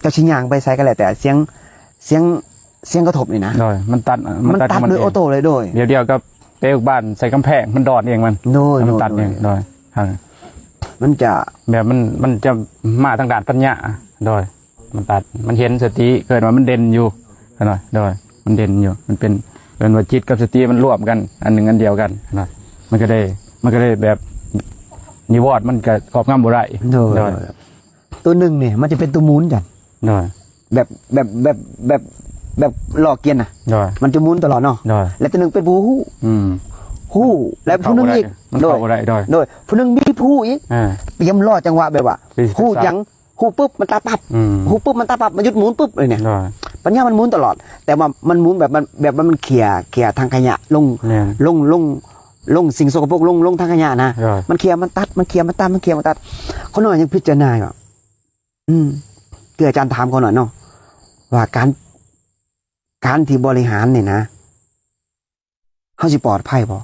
ເຈົ້າຊິຍ່າງໄປໃສກໍແລ້ວແຕ່ ສຽງ ສຽງ ສຽງກະທົບນີ້ນະ ໂດຍ ມັນຕັດ ມັນຕັດ ມັນຕັດໂດຍໂອໂຕເລີຍ. ໂດຍ ດຽວໆກັບເປກບານໃສ່ກຳແພງ ມັນດອນເອງມັນ ໂດຍ ມັນຕັດເອງ. ໂດຍ ໂດຍ ມັນຈະແບບ ມັນ ມັນຈະມາທາງດ້ານປັນຍາ. ໂດຍ ມັນຕັດ ມັນເຫັນສະຕິ ເອີ້ນວ່າມັນເດັ່ນຢູ່ຫັ້ນນະ. ໂດຍ ມັນເດັ່ນຢູ່ ມັນເປັນ ເອີ້ນວ່າຈິດກັບສະຕິມັນລວມກັນ ອັນໜຶ່ງອັນດຽວກັນນະ. ມັນກໍໄດ້ ມັນກໍໄດ້ແບບນິວອນມັນກໍຄອບງຳບໍ່ໄດ້. ໂດຍ ໂດຍ ໂຕໜຶ່ງນີ້ມັນຈະເປັນໂຕໝູນຈັງ ໂດຍ ແບບ ແບບ ແບບ ແບບ ແບບລໍ້ກຽນນະ ໂດຍ ມັນຈະໝູນຕະຫຼອດເນາະ. ໂດຍ ແລະໂຕໜຶ່ງເປັນຜູ້ຮູ້ ອືມ ຮູ້ ແລະຜູ້ໜຶ່ງອີກ ມັນເຂົ້າບໍ່ໄດ້ ໂດຍ ໂດຍ ໂດຍ ຜູ້ໜຶ່ງມີຜູ້ຮູ້ອີກ ອ່າ ຕຽມລໍຈັງຫວະແບບວ່າ ຮູ້ຫຍັງ ຮູ້ປຶບມັນຕັດປັບ ອືມ ຮູ້ປຶບມັນຕັດປັບ ມັນຢຸດໝູນປຶບເລີຍນີ້. ໂດຍ ປັນຍາມັນໝູນຕະຫຼອດ ແຕ່ວ່າມັນໝູນແບບ ມັນ ແບບວ່າມັນເຂ່ຍ ເຂ່ຍຖັງຂະຫຍະລົງ ແມ່ນ ລົງ ລົງ ລົງສິ່ງສົກກະປົກ ລົງ ລົງຖັງຂະຫຍະນະ. ໂດຍ ມັນເຂ່ຍ ມັນຕັດ ມັນເຂ່ຍ ມັນຕັດ ມັນເຂ່ຍ ມັນຕັດ. ຂ້ານ້ອຍຍັງພິຈາລະນາວ່າ ອືມ ຄືອາຈານຖາມຂ້ານ້ອຍເນາະ ວ່າການ ການທີ່ບໍລິຫານນີ້ນະ ເຮົາຊິປອດໄພບໍ່?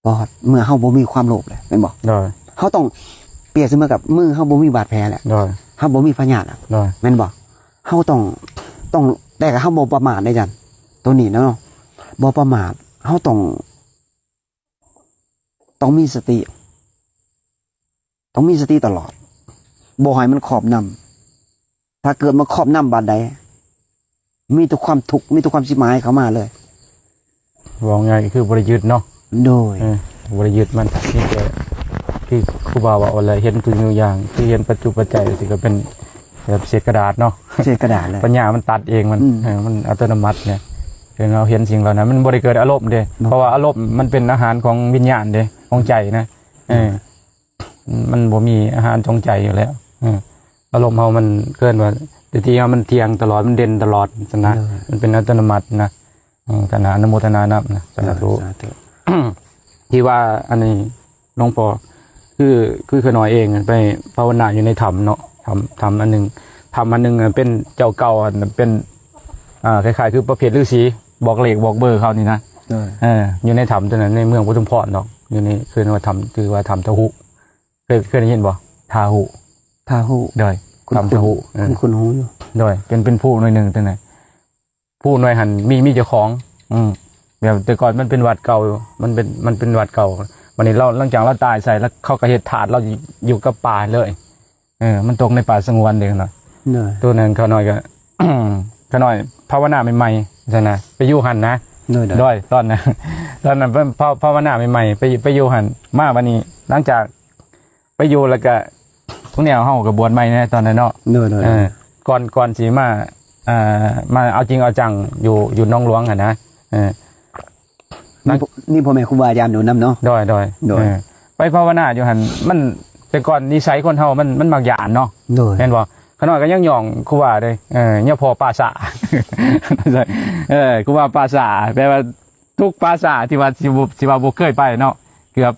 ປອດ ເມື່ອເຮົາບໍ່ມີຄວາມໂລບແລ້ວ ແມ່ນບໍ່? ໂດຍ ເຮົາຕ້ອງ ປຽບສະເໝືອກັບມືເຮົາບໍ່ມີບາດແຜແລ້ວ ໂດຍ ເຮົາບໍ່ມີພະຍາດແລ້ວ ໂດຍ ແມ່ນບໍ່? ເຮົາຕ້ອງ ຕ້ອງ ແຕ່ເຮົາບໍ່ປະໝາດເດ້ ອາຈານ ໂຕນີ້ນະເນາະ ບໍ່ປະໝາດ ເຮົາຕ້ອງ ຕ້ອງມີສະຕິ ຕ້ອງມີສະຕິຕະຫຼອດ ບໍ່ໃຫ້ມັນຄອບນຳ. ຖ້າເກີດມາຄອບນຳບາດໃດ ມີແຕ່ຄວາມທຸກ ມີແຕ່ຄວາມຊິບຫາຍເຂົ້າມາເລີຍ. ເວົ້າງ່າຍກໍຄືບໍ່ໄດ້ຍຶດເນາະ. ໂດຍ ເອີ ບໍ່ໄດ້ຍຶດມັນ ມີແຕ່ຄືຄູບາເວົ້າແຫຼະ ເຫັນຕົວຢ່າງ ຄືເຫັນປັດຈຸປັດໄຈຊິ ກໍເປັນແບບເສດກະດາດເນາະ ເສດກະດາດເລີຍ ປັນຍາມັນຕັດເອງມັນ ອືມ ເອີ ມັນອັດຕະໂນມັດເນຍ. ເປັນເຮົາເຫັນສິ່ງເຫຼົ່ານັ້ນ ມັນບໍ່ໄດ້ເກີດອາລົມເດ້ ເນາະ ເພາະວ່າອາລົມມັນເປັນອາຫານຂອງວິນຍານເດ້ ຂອງໃຈນະ ເອີ ມັນບໍ່ມີອາຫານຂອງໃຈຢູ່ແລ້ວ. ເອີ ອາລົມເຮົາມັນເອີ້ນວ່າ ສະຕິເຮົາມັນທ່ຽງຕະຫຼອດ ມັນເດັ່ນຕະຫຼອດຊັ້ນນະ ໂດຍ ມັນເປັນອັດຕະໂນມັດນະ. ເອີ ກະອະນຸໂມທະນານຳນະ ສາທຸ ສາທຸ. ທີ່ວ່າອັນນີ້ ຫຼວງພໍ່ ຄື ຄືຂ້ານ້ອຍເອງໄປພາວະນາຢູ່ໃນຖ້ຳເນາະ ຖ້ຳ ຖ້ຳອັນໜຶ່ງ ຖ້ຳອັນໜຶ່ງເປັນເຈົ້າເກົ່າ ອັນເປັນ ອ່າ ຄ້າຍໆຄືປະເພດລືສີ ບອກເລກບອກເບີເຂົານີ້ນະ. ເອີ ຢູ່ໃນຖ້ຳຕົວນັ້ນ ໃນເມືອງປະທຸມພອນດອກ ຢູ່ໃນ ເອີ້ນວ່າຖ້ຳ ຊື່ວ່າຖ້ຳທະຫຸ ເຄີຍ ເຄີຍໄດ້ຍິນບໍ່? ທາຫຸ ທາຫຸ ໂດຍ ຖ້ຳທະຫຸ ເອີ ຄຸ້ນໆ ຫູຢູ່ ໂດຍ ເປັນ ເປັນພູໜ່ວຍໜຶ່ງຕົວນັ້ນ. ພູໜ່ວຍຫັ້ນມີ ມີເຈົ້າຂອງ ອືມ ແບບແຕ່ກ່ອນມັນເປັນວັດເກົ່າ ມັນເປັນ ມັນເປັນວັດເກົ່າ ບັດນີ້ລາວ ຫຼັງຈາກລາວຕາຍໃສ່ ແລ້ວເຂົາກໍເຮັດທາດລາວຢູ່ ຢູ່ກັບປ່າເລີຍ. ເອີ ມັນຕົກໃນປ່າສະຫງວນເດ້ຂ້ານ້ອຍ ໂດຍ ຕົວນັ້ນຂ້ານ້ອຍກໍ ຂ້ານ້ອຍພາວະນາໃໝ່ໆ ຊັ້ນນະ ໄປຢູ່ຫັ້ນນະ ໂດຍ ໂດຍ ຕອນນັ້ນ ຕອນນັ້ນພາ ພາວະນາໃໝ່ໆ ໄປ ໄປຢູ່ຫັ້ນ ມາບັດນີ້ ຫຼັງຈາກ ໄປຢູ່ແລ້ວກະ ພວກແນວເຮົາກໍບວດໃໝ່ແດ່ຕອນນັ້ນເນາະ ໂດຍໆ ເອີ ກ່ອນ ກ່ອນຊິມາ ອ່າ ມາເອົາຈິງເອົາຈັງຢູ່ ຢູ່ໜອງຫຼວງຫັ້ນນະ ເອີ ມີພໍ່ ມີພໍ່ແມ່ຄູບາອາຈານຢູ່ນຳເນາະ ໂດຍໆ ໂດຍ ເອີ ໄປພາວະນາຢູ່ຫັ້ນ ມັນ ແຕ່ກ່ອນນິໄສຄົນເຮົາມັນ ມັນມັກຢ້ານເນາະ ໂດຍ ແມ່ນບໍ່? ຂ້ານ້ອຍກໍຍັງຍ້ອງຄູບາເດ້ ເອີ ຍາພໍ່ປ່າຊ້າ ເອີ ຄູບາປ່າຊ້າ ແປວ່າ ທຸກປ່າຊ້າທີ່ວ່າ ຊິບໍ່ ຊິວ່າບໍ່ເຄີຍໄປເນາະ ເກືອບ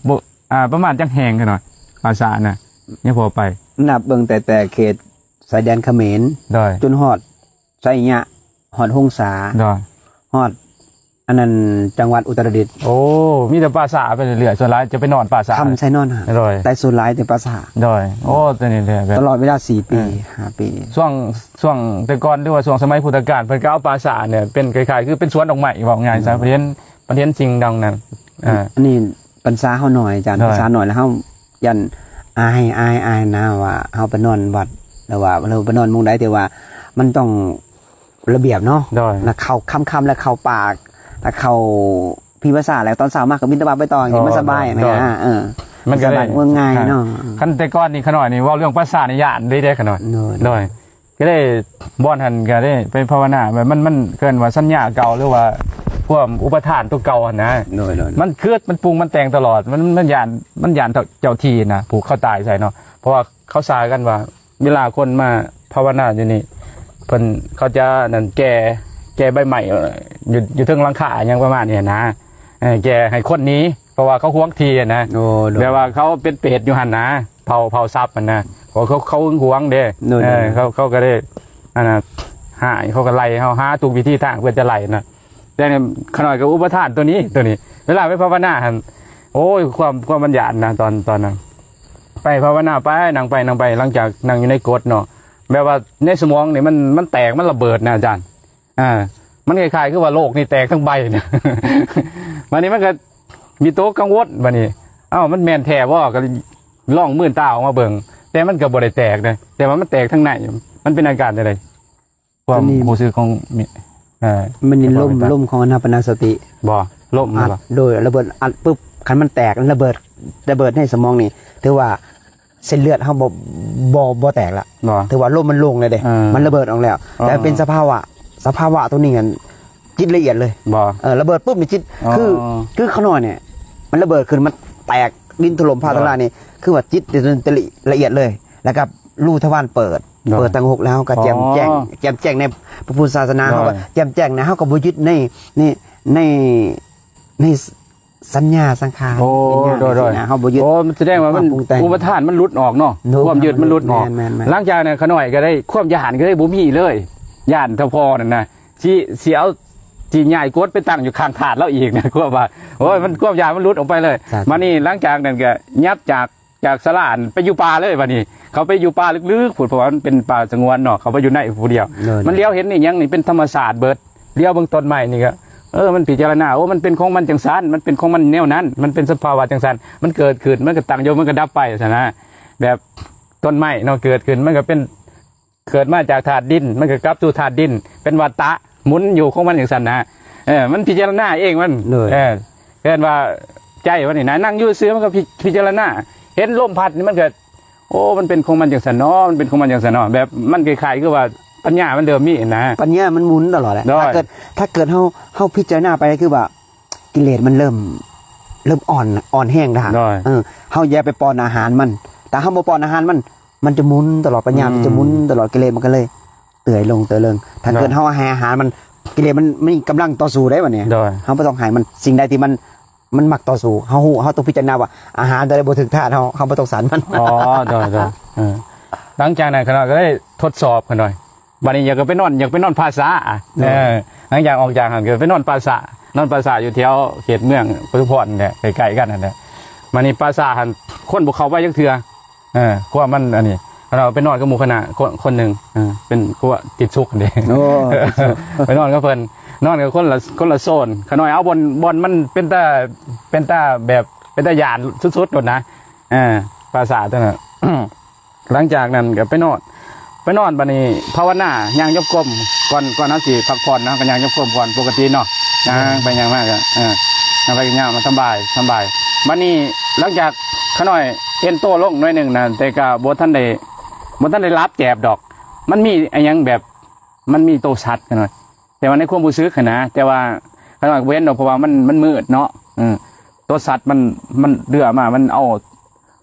ບໍ່ ອ່າ ປະມານຈັກແຫ່ງກັນໜ້ອຍ ປ່າຊ້ານະ ຍັງພໍໄປ ນັບເບິ່ງແຕ່ ແຕ່ເຂດຊາຍແດນຂະເໝນ ໂດຍ ຈົນຮອດໄຊຍະ ຮອດຫົງສາ ໂດຍ ຮອດອັນນັ້ນ ຈັງຫວັດອຸດຕະລະດິດ ໂອ້ ມີແຕ່ປ່າຊ້າໄປເລື້ອຍໆ ສ່ວນຫຼາຍຈະໄປນອນປ່າຊ້າ ຄຳໄຊນອນຫັ້ນ ໂດຍ ແຕ່ສ່ວນຫຼາຍແຕ່ປ່າຊ້າ ໂດຍ ໂອ້ ໂຕນີ້ແຫຼະ ແບບ ຕະຫຼອດເວລາສີ່ປີ ໂດຍ ຫ້າປີ ຊ່ວງ ຊ່ວງແຕ່ກ່ອນ ຫຼືວ່າຊ່ວງສະໄໝພຸດທະການ ເພິ່ນກໍເອົາປ່າຊ້ານີ້ເປັນຄ້າຍໆ ຄືເປັນສວນດອກໄມ້ ເວົ້າງ່າຍຊະ ອືມ ເພິ່ນເຫັນ ເພິ່ນເຫັນສິ່ງດັ່ງນັ້ນ ອ່າ ອັນນີ້ພັນສາເຮົາໜ້ອຍ ອາຈານ ໂດຍ ພັນສາໜ້ອຍ ແລ້ວເຮົາຢ້ານອາຍ ອາຍ ອາຍນະ ວ່າເຮົາໄປນອນວັດ ຫຼືວ່າເຮົາໄປນອນໝ່ອງໃດ ແຕ່ວ່າມັນຕ້ອງລະບຽບເນາະ ໂດຍ ແລ້ວເຂົ້າຄ່ຳໆ ແລ້ວເຂົ້າປ່າ ແລ້ວເຂົ້າພີພາສາ ແລ້ວຕອນເຊົ້າມາກໍບິນທະບາດໄປຕໍ່ ໂດຍ ມັນສະບາຍ ໂດຍ ນະ ເອີ ມັນກໍໄດ້ ສະບາຍ ງ່າຍເນາະ ຄັນແຕ່ກ່ອນນີ້ ຂະນ້ອຍນີ້ ເວົ້າເລື່ອງພາສານີ້ຢ້ານເດ້ ຂະນ້ອຍ ໂດຍ ໂດຍ ກໍໄດ້ ບ່ອນຫັ້ນກໍໄດ້ໄປພາວະນາ ແບບມັນ ມັນເອີ້ນວ່າສັນຍາເກົ່າ ຫຼືວ່າຄວາມອຸປະທານຕົວເກົ່າຫັ້ນນະ ໂດຍໆ ມັນເກີດ ມັນປຸງ ມັນແຕ່ງຕະຫຼອດ ມັນ ມັນຢ້ານ ມັນຢ້ານເຈົ້າ ເຈົ້າທີ່ນະ ຜູ້ເຂົາຕາຍໃສ່ເນາະ ເພາະວ່າເຂົາສາກັນວ່າ ເວລາຄົນມາພາວະນາຢູ່ນີ້ ເພິ່ນ ເຂົາຈະນັ້ນ ແກ່ ແກ່ໃບໄມ້ ເອີ ຢູ່ ຢູ່ເທິງຫຼັງຄາ ຫຍັງປະມານນີ້ນະ ເອີ ແກ່ໃຫ້ຄົນໜີ ເພາະວ່າເຂົາຫວງທີ່ນະ ໂອ້ ໂດຍ ແບບວ່າເຂົາເປັນເປດຢູ່ຫັ້ນນະ ເຜົາ ເຜົາສັບຫັ້ນນະ ເພາະເຂົາ ເຂົາຫຶງຫວງເດ້ ໂດຍ ເອີ ໂດຍ ເຂົາ ເຂົາກໍເລີຍ ອັນນ່າ ຮ້າຍ ເຂົາກໍໄລ່ເຮົາ ຫາທຸກວິທີທາງເພື່ອຈະໄລ່ນະ ແຕ່ຂະນ້ອຍກໍອຸປະທານຕົວນີ້ ຕົວນີ້ ເວລາໄປພາວະນາຫັ້ນ ໂອ້ຍ ຄວາມ ຄວາມມັນຢ້ານນະ ຕອນ ຕອນນັ້ນ ໄປພາວະນາໄປ ນັ່ງໄປ ນັ່ງໄປ ຫຼັງຈາກນັ່ງຢູ່ໃນກົດເນາະ ແບບວ່າໃນສະໝອງນີ້ມັນ ມັນແຕກ ມັນລະເບີດນະອາຈານ ອ່າ ມັນຄ້າຍໆຄືວ່າໂລກນີ້ແຕກທັງໃບນະ ບັດນີ້ມັນກໍວິຕົກກັງວົນ ບັດນີ້ ເອົ້າ ມັນແມ່ນແທ້ບໍ່ ກໍລອງມືນຕາອອກມາເບິ່ງ ແຕ່ມັນກໍບໍ່ໄດ້ແຕກນະ ແຕ່ວ່າມັນແຕກທາງໃນ ມັນເປັນອາການຈັ່ງໃດ? ຄວາມ ຕົວນີ້ ຮູ້ສຶກຂອງ ເອີ ມັນມີລົມ ລົມຂອງອານາປານະສະຕິ ບໍ່ ລົມ ອັດ ບໍ່ ໂດຍລະເບີດ ອັດປຶບ ຄັນມັນແຕກ ລະເບີດ ລະເບີດໃນສະໝອງນີ້ ຖືວ່າເສັ້ນເລືອດເຮົາບໍ່ ບໍ່ ບໍ່ແຕກລະ ບໍ່ ຖືວ່າລົມມັນລົງແລ້ວເດ້ ເອີ ມັນລະເບີດອອກແລ້ວ ອໍ ແຕ່ເປັນສະພາວະ ສະພາວະຕົວນີ້ຫັ້ນ ຈິດລະອຽດເລີຍ ບໍ່ ເອີ ລະເບີດປຶບນີ້ຈິດ ອໍ ຄື ຄືຂະນ້ອຍນີ້ ມັນລະເບີດຂຶ້ນ ມັນແຕກ ດິນຖະຫຼົ່ມຟ້າ ບໍ່ ທະລາຍນີ້ ຄືວ່າຈິດລະອຽດເລີຍ ແລ້ວກໍຮູທະວານເປີດ ໂດຍ ເປີດທາງຫົກແລ້ວ ເຮົາກໍແຈ່ມແຈ້ງ ອໍ ແຈ່ມແຈ້ງໃນພະພຸດທະສາສະໜາ ໂດຍ ເຮົາກໍແຈ່ມແຈ້ງໃນ ເຮົາກໍບໍ່ຍຶດໃນ ໃນ ໃນ ໃນສັນຍາສັງຂານ ໂວິນຍານ ໂດຍ ໂດຍ ເຮົາບໍ່ຍຶດ ໂອ້ ມັນສະແດງວ່າມັນ ຄວາມປຸງແຕ່ງ ອຸປະທານມັນຫຼຸດອອກເນາະ ໂດຍ ຄວາມຍຶດມັນຫຼຸດອອກ ແມ່ນໆໆ ຫຼັງຈາກນັ້ນ ຂະນ້ອຍກໍໄດ້ ຄວາມຢ້ານກໍໄດ້ບໍ່ມີເລີຍ ຢ້ານເທົ່າພໍ່ນັ້ນນະ ຊິ ຊິເອົາ ຊິຍ້າຍກົດໄປຕັ້ງຢູ່ຂ້າງທາດລາວອີກນະ ຄວາມວ່າ ໂອ້ຍ ມັນ ຄວາມຢ້ານມັນຫຼຸດອອກໄປເລີຍ ສາທຸ ມານີ້ ຫຼັງຈາກນັ້ນກໍຫຍັບຈາກ ຈາກສາລາໄປຢູ່ປ່າເລີຍ ບາດນີ້ເຂົາໄປຢູ່ປ່າລຶກໆພຸ້ນ ເພາະວ່າມັນເປັນປ່າສະຫງວນເນາະ ເຂົາໄປຢູ່ໃນຜູ້ດຽວ ໂດຍ ມັນຫຼຽວເຫັນອີ່ຫຍັງນີ້ເປັນທຳມະຊາດເບີດ ຫຼຽວເບິ່ງຕົ້ນໄມ້ນີ້ກໍ ເອີ ມັນພິຈາລະນາ ໂອ້ ມັນເປັນຂອງມັນຈັ່ງຊັ້ນ ມັນເປັນຂອງມັນແນວນັ້ນ ມັນເປັນສະພາວະຈັ່ງຊັ້ນ ມັນເກີດຂຶ້ນ ມັນກໍຕັ້ງຢູ່ ມັນກໍດັບໄປຊັ້ນນະ ແບບຕົ້ນໄມ້ເນາະ ເກີດຂຶ້ນ ມັນກໍເປັນ ເກີດມາຈາກທາດດິນ ມັນກໍກັບສູ່ທາດດິນ ເປັນວັດຕະ ໝູນຢູ່ຂອງມັນຈັ່ງຊັ້ນນະ ເອີ ມັນພິຈາລະນາເອງມັນ ໂດຍ ເອີ ເອີ້ນວ່າໃຈມັນນີ້ນະ ນັ່ງຢູ່ຊື່ມັນກໍພິ ພິຈາລະນາ ເຫັນລົມພັດນີ້ມັນກໍ ໂອ້ ມັນເປັນຂອງມັນຈັ່ງຊັ້ນເນາະ ມັນເປັນຂອງມັນຈັ່ງຊັ້ນເນາະ ແບບມັນຄ້າຍໆຄືວ່າປັນຍາມັນເລີ່ມມີນະ ປັນຍາມັນໝູນຕະຫຼອດແຫຼະ ໂດຍ ຖ້າເກີດ ຖ້າເກີດເຮົາ ເຮົາພິຈາລະນາໄປຄືວ່າ ກິເລດມັນເລີ່ມ ເລີ່ມອ່ອນ ອ່ອນແຮງແລ້ວ ໂດຍ ເອີ ເຮົາຢ່າໄປປ້ອນອາຫານມັນ ຖ້າເຮົາບໍ່ປ້ອນອາຫານມັນ ມັນຈະໝູນຕະຫຼອດ ປັນຍາມັນຈະໝູນຕະຫຼອດ ກິເລດມັນກໍເລີຍເຕີຍລົງ ເຕີຍລົງ ຖ້າເກີດເຮົາໃຫ້ອາຫານມັນ ກິເລດມັນມີກຳລັງຕໍ່ສູ້ໄດ້ບັດນີ້ ໂດຍ ເຮົາບໍ່ຕ້ອງໃຫ້ມັນ ສິ່ງໃດທີ່ມັນ ມັນມັກຕໍ່ສູ້ ເຮົາຮູ້ ເຮົາຕ້ອງພິຈາລະນາວ່າ ອາຫານຕົວໃດບໍ່ຖືກທາດເຮົາ ເຮົາບໍ່ຕ້ອງສັນມັນ ອໍ ໂດຍ ໂດຍ ເອີ ຫຼັງຈາກນັ້ນຂ້ານ້ອຍກໍໄດ້ທົດສອບຂ້ານ້ອຍ ບັດນີ້ຢາກໄປນອນ ຢາກໄປນອນປ່າຊ້າ ໂດຍ ເອີ ຫຼັງຈາກອອກຈາກຫັ້ນກໍໄປນອນປ່າຊ້າ ນອນປ່າຊ້າຢູ່ແຖວເຂດເມືອງປະທຸມພອນແຫຼະ ໃກ້ໆກັນຫັ້ນແຫຼະ ບັດນີ້ປ່າຊ້າຫັ້ນ ຄົນບໍ່ເຂົ້າໄປຈັກເທື່ອ ເອີ ຄວາມມັນອັນນີ້ ເຮົາໄປນອນກັບໝູ່ຄະນະຄົນ ຄົນໜຶ່ງ ເອີ ເປັນຄົວຕິດສຸກຫັ້ນເດ້ ໂອ້ ໄປນອນກັບເພິ່ນ ນອນກັນຄົນລະ ຄົນລະໂຊນ ຂ້ານ້ອຍເອົາບ່ອນ ບ່ອນມັນເປັນຕາ ເປັນຕາແບບ ເປັນຕາຢ້ານສຸດໆໂລດນະ ເອີ ປ່າຊ້າຕົວນັ້ນ ຫຼັງຈາກນັ້ນກໍໄປນອນ ໄປນອນ ບັດນີ້ພາວະນາ ຍ່າງຈົງກົມ ກ່ອນ ກ່ອນເຮົາຊິພັກຜ່ອນເນາະ ກໍຍ່າງຈົງກົມກ່ອນ ປົກກະຕິເນາະ ຍ່າງໄປຍ່າງມາກໍ ເອີ ຍ່າງໄປຍ່າງມາ ສຳບາຍ ສຳບາຍ ບັດນີ້ຫຼັງຈາກຂ້ານ້ອຍເອັນໂຕລົງໜ້ອຍໜຶ່ງນະ ແຕ່ກໍບໍ່ທັນໄດ້ ບໍ່ທັນໄດ້ຫຼັບແຈບດອກ ມັນມີອີ່ຫຍັງແບບ ມັນມີໂຕສັດຂ້ານ້ອຍ ແຕ່ວ່າໃນຄວາມຮູ້ສຶກຫັ້ນນະ ແຕ່ວ່າຂ້ານ້ອຍກໍບໍ່ເຫັນດອກ ເພາະວ່າມັນ ມັນມືດເນາະ ເອີ ໂຕສັດມັນ ມັນເດືອມາ ມັນເອົາ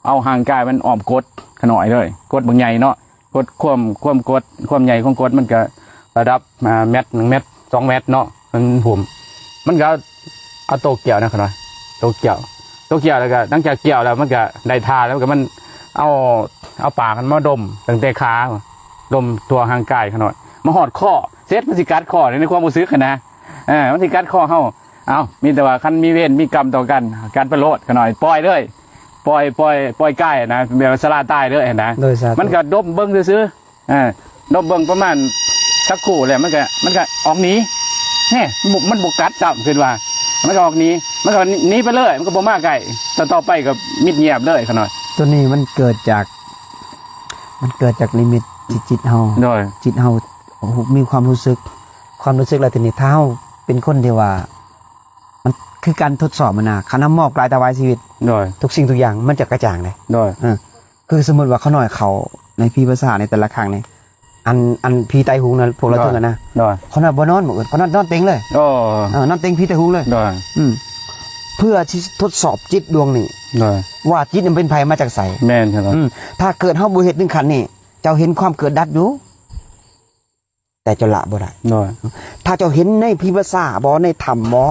ເອົາຮ່າງກາຍມັນອ້ອມກົດຂ້ານ້ອຍເລີຍ ກົດບັກໃຫຍ່ເນາະ ກົດຄວາມ ຄວາມກົດ ຄວາມໃຫຍ່ຂອງກົດມັນກໍລະດັບ ອ່າ ແມັດ ໜຶ່ງແມັດ ສອງແມັດເນາະ ມັນຫຸ້ມ ມັນກໍເອົາໂຕກ່ຽວນະຂ້ານ້ອຍ ໂຕກ່ຽວ ໂຕກ່ຽວແລ້ວກໍ ຫຼັງຈາກກ່ຽວແລ້ວ ມັນກໍໄດ້ທ່າແລ້ວ ມັນກໍ ມັນເອົາ ເອົາປາກມັນມາດົມຕັ້ງແຕ່ຂາ ດົມທົ່ວຮ່າງກາຍຂ້ານ້ອຍ ມາຮອດຄໍ ເສັດ ມັນຊິກັດຄໍ ໃນຄວາມຮູ້ສຶກຫັ້ນນະ ເອີ ມັນຊິກັດຄໍເຮົາ ເອົ້າ ມີແຕ່ວ່າຄັນມີເວນມີກຳຕໍ່ກັນ ກັດໄປໂລດຂ້ານ້ອຍ ປ່ອຍເລີຍ ປ່ອຍ ປ່ອຍ ປ່ອຍກາຍນະ ແບບວ່າສະຫຼາຕາຍເລີຍຫັ້ນນະ ໂດຍສາທຸ ມັນກໍດົມເບິ່ງຊື່ໆ ເອີ ດົມເບິ່ງປະມານສັກຄູ່ແລ້ວ ມັນກໍ ມັນກໍອອກໜີ ແຮະ ມັນບໍ່ ມັນບໍ່ກັດຊ້ຳ ຄິດວ່າ ມັນກໍອອກໜີ ມັນກໍໜີໄປເລີຍ ມັນກໍບໍ່ມາໃກ້ ຕໍ່ ຕໍ່ໄປກໍມິດງຽບເລີຍຂ້ານ້ອຍ ຕົວນີ້ມັນເກີດຈາກ ມັນເກີດຈາກນິມິດທີ່ຈິດເຮົາ ໂດຍ ຈິດເຮົາ ມີຄວາມຮູ້ສຶກ ຄວາມຮູ້ສຶກແລ້ວ ທີນີ້ຖ້າເຮົາເປັນຄົນທີ່ວ່າ ມັນຄືການທົດສອບຫັ້ນນະ ຄັນເຮົາມອບກາຍຖວາຍຊີວິດ ໂດຍ ທຸກສິ່ງທຸກຢ່າງມັນຈະກະຈ່າງເດ້ ໂດຍ ເອີ ຄືສົມມຸດວ່າຂ້ານ້ອຍເຂົ້າໃນຜີປາສາດໃນແຕ່ລະຄັ້ງນີ້ ອັນ ອັນຜີໄຕຫຸງນະ ພວກລາວເທິງຫັ້ນນະ ໂດຍ ຂ້ານ້ອຍບໍ່ນອນມື້ອື່ນ ຂ້ານ້ອຍນອນເຕັງເລີຍ ໂອ້ ເອີ ນອນເຕັງຜີໄຕຫຸງເລີຍ ໂດຍ ອືມ ເພື່ອທີ່ທົດສອບຈິດດວງນີ້ ໂດຍ ວ່າຈິດມັນເປັນໃຜມາຈາກໃສ ແມ່ນ ອືມ ຖ້າເກີດເຮົາບໍ່ເຮັດເຖິງຂັ້ນນີ້ ເຈົ້າເຫັນຄວາມເກີດດັບຢູ່ ແຕ່ເຈົ້າລະບໍ່ໄດ້ ໂດຍ ຖ້າເຈົ້າເຫັນໃນຜີພາສາບໍ່ ໃນຖ້ຳບໍ່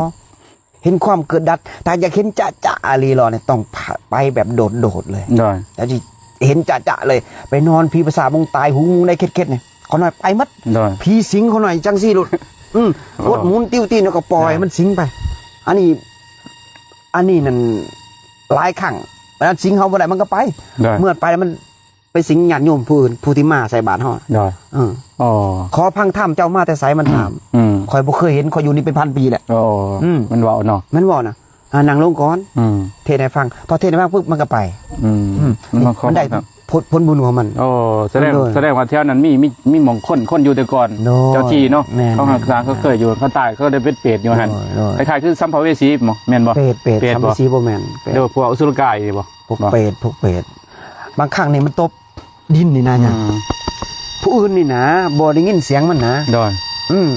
ເຫັນຄວາມເກີດດັບ ຖ້າຢາກເຫັນຈະໆອີ່ຫຼີຫຼໍ່ນີ້ ຕ້ອງໄປແບບໂດດໆເລີຍ ໂດຍ ເຈົ້າຊິເຫັນຈະໆເລີຍ ໄປນອນຜີພາສາ ມຸງຕາຍຫຸງ ມຸງໃດເຂັດໆນີ້ ຂ້ານ້ອຍໄປໝົດ ໂດຍ ຜີສິງຂ້ານ້ອຍຈັ່ງຊີ້ໂລດ ອືມ ໂອ້ ກົດໝູນຕິວຕີນ ແລ້ວກໍປ່ອຍ ໂດຍ ມັນສິງໄປ ອັນນີ້ ອັນນີ້ນັ້ນຫຼາຍຄັ້ງ ເວລາສິງເຮົາບໍ່ໄດ້ ມັນກໍໄປ ໂດຍ ເມື່ອໄປແລ້ວມັນ ໄປສິງຍາດໂຍມຜູ້ອື່ນ ຜູ້ທີ່ມາໃສ່ບາດເຮົາ ໂດຍ ເອີ ອໍ ຂໍຟັງທຳ ເຈົ້າມາແຕ່ໃສ ມັນຖາມ ອືມ ຂ້ອຍບໍ່ເຄີຍເຫັນ ຂ້ອຍຢູ່ນີ້ເປັນພັນປີແລ້ວ ໂອ້ ອືມ ມັນເວົ້າເນາະ ມັນເວົ້ານະ ອ່າ ນັ່ງລົງກ່ອນ ອືມ ເທດໃຫ້ຟັງ ພໍເທດໃຫ້ຟັງປຶບ ມັນກໍໄປ ອືມ ອືມ ມັນມາຂໍ ມັນໄດ້ຜົນ ຜົນບຸນຂອງມັນ ໂອ້ ສະແດງ ໂດຍ ສະແດງວ່າແຖວນັ້ນມີ ມີ ມີໝ່ອງຄົນ ຄົນຢູ່ແຕ່ກ່ອນ ໂດຍ ເຈົ້າທີ່ເນາະ ແມ່ນ ເຂົາຮັກສາ ເຂົາເຄີຍຢູ່ ເຂົາຕາຍ ເຂົາໄດ້ເປັນເປດຢູ່ຫັ້ນ ໂດຍ ໂດຍ ຄ້າຍໆຄືສຳພະເວສີບໍ ແມ່ນບໍ່ ເປດ ເປດ ເປດ ສຳພະເວສີບໍ່ແມ່ນ ເປັນ ເປັນ ເປັນ ເປັນ ເປັນ ເປັນ ພວກອະສຸລະກາຍນີ້ບໍ່ ບາງຄັ້ງນີ້ມັນຕົບດິນນີ້ນະ ອືມ ຜູ້ອື່ນນີ້ນະ ບໍ່ໄດ້ຍິນສຽງມັນນະ ໂດຍ ອືມ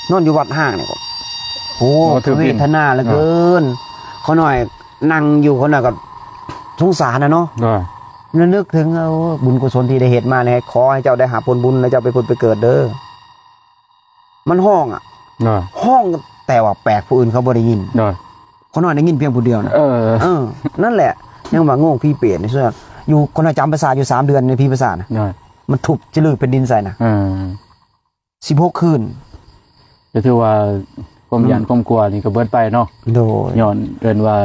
ນອນຢູ່ວັດຮ້າງນີ້ກໍ ໂອ້ ໂອ້ ຖືກດິນ ເວທະນາເຫຼືອເກີນ ໂດຍ ຂ້ານ້ອຍນັ່ງຢູ່ ຂ້ານ້ອຍກໍສົງສານນະເນາະ ໂດຍ ລະນຶກເຖິງ ເອີ ບຸນກຸສົນທີ່ໄດ້ເຮັດມານີ້ ຂໍໃຫ້ເຈົ້າໄດ້ຮັບຜົນບຸນ ແລ້ວເຈົ້າໄປຜຸດໄປເກີດເດີ ມັນຮ້ອງອະ ໂດຍ ຮ້ອງແຕ່ວ່າແປກ ຜູ້ອື່ນເຂົາບໍ່ໄດ້ຍິນ ໂດຍ ຂ້ານ້ອຍໄດ້ຍິນພຽງຜູ້ດຽວນະ ເອີ ເອີ ນັ້ນແຫຼະ ຍັງວ່າໂງ່ງຜີເປດນີ້ ຢູ່ ຂ້ານ້ອຍຈຳພາສາຢູ່ສາມເດືອນໃນຜີພາສານະ ໂດຍ ມັນທຸບຈະລືແຜ່ນດິນໃສ່ນະ ເອີ ສິບຫົກຄືນ ກໍຖືວ່າຄວາມຢ້ານ ອືມ ຄວາມກົວນີ້ກໍເບິດໄປເນາະ ໂດຍ ຍ້ອນເອີ້ນວ່າ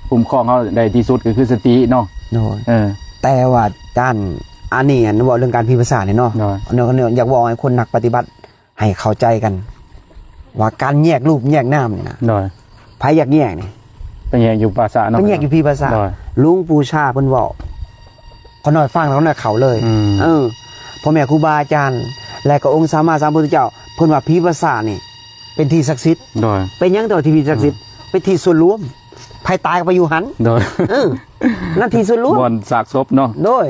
ຄຸ້ມຄອງເຮົາໄດ້ທີ່ສຸດກໍຄືສະຕິເນາະ ໂດຍ ເອີ ແຕ່ວ່າຈານ ອັນນີ້ ອັນເວົ້າເລື່ອງການຜີພາສານີ້ເນາະ ໂດຍ ເນາະ ເນາະ ຢາກເວົ້າໃຫ້ຄົນນັກປະຕິບັດ ໃຫ້ເຂົ້າໃຈກັນ ວ່າການແຍກຮູບແຍກນາມນີ້ນະ ໂດຍ ໃຜຢາກແຍກນີ້ ໄປແຍກຢູ່ປ່າຊ້າເນາະ ໄປແຍກຢູ່ຜີປ່າຊ້າ ໂດຍ ຫຼວງປູ່ຊາເພິ່ນເວົ້າ ຂ້ານ້ອຍຟັງແລ້ວຂ້ານ້ອຍເຂົ້າເລີຍ ອືມ ເອີ ພໍ່ແມ່ຄູບາອາຈານ ແລະກໍອົງສຳມາສຳພຸດທະເຈົ້າ ເພິ່ນວ່າຜີປ່າຊ້ານີ້ເປັນທີ່ສັກສິດ ໂດຍ ເປັນຫຍັງແຕ່ວ່າທີ່ມີສັກສິດ ອືມ ເປັນທີ່ສ່ວນລວມ ໃຜຕາຍກໍໄປຢູ່ຫັ້ນ ໂດຍ ເອີ ນັ້ນທີ່ສ່ວນລວມ ບ່ອນຊາກສົບເນາະ ໂດຍ